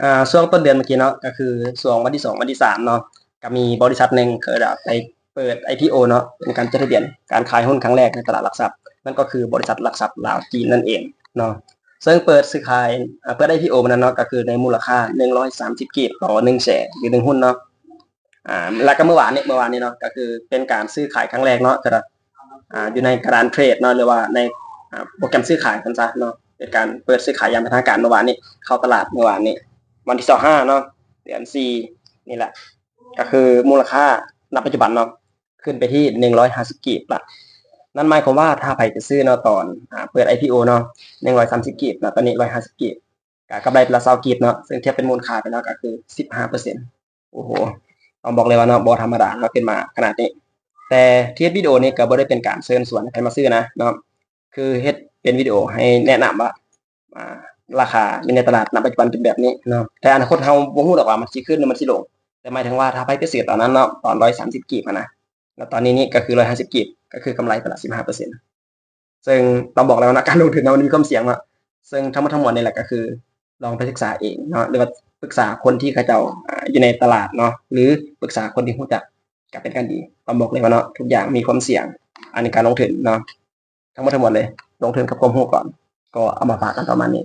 ອ່າ ຊ່ວງຕົ້ນເດືອນເມື່ອກີ້ເນາະ ກໍຄືຊ່ວງວັນທີສອງ ວັນທີສາມເນາະ ກໍມີບໍລິສັດໜຶ່ງ ເຂົາໄດ້ໄປເປີດ ໄອພີໂອ ເນາະ ເປັນການຈົດທະບຽນການຂາຍຫຸ້ນຄັ້ງແລກໃນຕະຫຼາດຫຼັກຊັບ ນັ້ນກໍຄືບໍລິສັດຫຼັກຊັບລາວຈີນນັ້ນເອງເນາະ. ເຊິ່ງເປີດຊື້ຂາຍ ອ່າ ເປີດ ໄອພີໂອ ມື້ນັ້ນເນາະ ກໍຄືໃນມູນລະຄ່າໜຶ່ງຮ້ອຍສາມສິບກີບຕໍ່ໜຶ່ງແຊ ຫຼື ໜຶ່ງຫຸ້ນເນາະ. ອ່າ ແລ້ວກໍມື້ວານນີ້ ມື້ວານນີ້ເນາະ ກໍຄືເປັນການຊື້ຂາຍຄັ້ງແລກເນາະ ສຳລັບ ອ່າ ຢູ່ໃນກະດານເທຣດເນາະ ຫຼືວ່າໃນ ອ່າ ໂປຣແກຣມຊື້ຂາຍຊັ້ນຊະເນາະ ເປັນການເປີດຊື້ຂາຍຢ່າງເປັນທາງການມື້ວານນີ້ ເຂົ້າຕະຫຼາດມື້ວານນີ້ ວັນທີຊາວຫ້າເນາະ ເດືອນສີ່ນີ້ແຫຼະ. ກໍຄືມູນລະຄ່າ ນະປັດຈຸບັນເນາະ ຂຶ້ນໄປທີ່ໜຶ່ງຮ້ອຍຫ້າສິບກີບລະ. ນັ້ນໝາຍຄວາມວ່າຖ້າໃຜໄປຊື້ເນາະ ຕອນ ອ່າ ເປີດ ໄອພີໂອ ເນາະ ໜຶ່ງຮ້ອຍສາມສິບກີບເນາະ ຕອນນີ້ຮ້ອຍຫ້າສິບກີບ ກໍກຳໄລໄປລະຊາວກີບເນາະ ເຊິ່ງທຽບເປັນມູນຄ່າໄປແລ້ວກໍຄືສິບຫ້າເປີເຊັນ. ໂອ້ໂຫ ຕ້ອງບອກເລີຍວ່າເນາະ ບໍ່ທຳມະດາເນາະ ຂຶ້ນມາຂະໜາດນີ້. ແຕ່ທີ່ເຮັດວິດີໂອນີ້ກໍບໍ່ໄດ້ເປັນການເຊີນຊວນໃຫ້ໃຜມາຊື້ນະເນາະ ຄືເຮັດເປັນວິດີໂອໃຫ້ແນະນຳວ່າ ອ່າ ລາຄາຢູ່ໃນຕະຫຼາດນະປັດຈຸບັນເປັນແບບນີ້ເນາະ. ແຕ່ອະນາຄົດເຮົາບໍ່ຮູ້ດອກວ່າມັນຊິຂຶ້ນ ຫຼື ມັນຊິລົງ ແຕ່ໝາຍເຖິງວ່າຖ້າໃຜໄປຊື້ຕອນນັ້ນເນາະ ຕອນຮ້ອຍສາມສິບກີບຫັ້ນນະ ແລ້ວຕອນນີ້ນີ້ກໍຄືຮ້ອຍຫ້າສິບກີບ ກໍຄືກຳໄລໄປລະສິບຫ້າເປີເຊັນ. ເຊິ່ງຕ້ອງບອກເລີຍວ່າເນາະ ການລົງທຶນເນາະ ມັນມີຄວາມສ່ຽງເນາະ. ເຊິ່ງທັງໝົດທັງມວນນີ້ແຫຼະ ກໍຄືລອງໄປສຶກສາເອງເນາະ ຫຼືວ່າປຶກສາຄົນທີ່ເຂົາເຈົ້າ ອ່າ ຢູ່ໃນຕະຫຼາດເນາະ ຫຼື ປຶກສາຄົນທີ່ຮູ້ຈັກ ກໍເປັນການດີ. ຕ້ອງບອກເລີຍວ່າເນາະ ທຸກຢ່າງມີຄວາມສ່ຽງ ອັນນີ້ການລົງທຶນເນາະ ທັງໝົດທັງມວນເລີຍ ລົງທຶນກັບຄວາມຮູ້ກ່ອນ. ກໍເອົາມາຝາກກັນປະມານນີ້.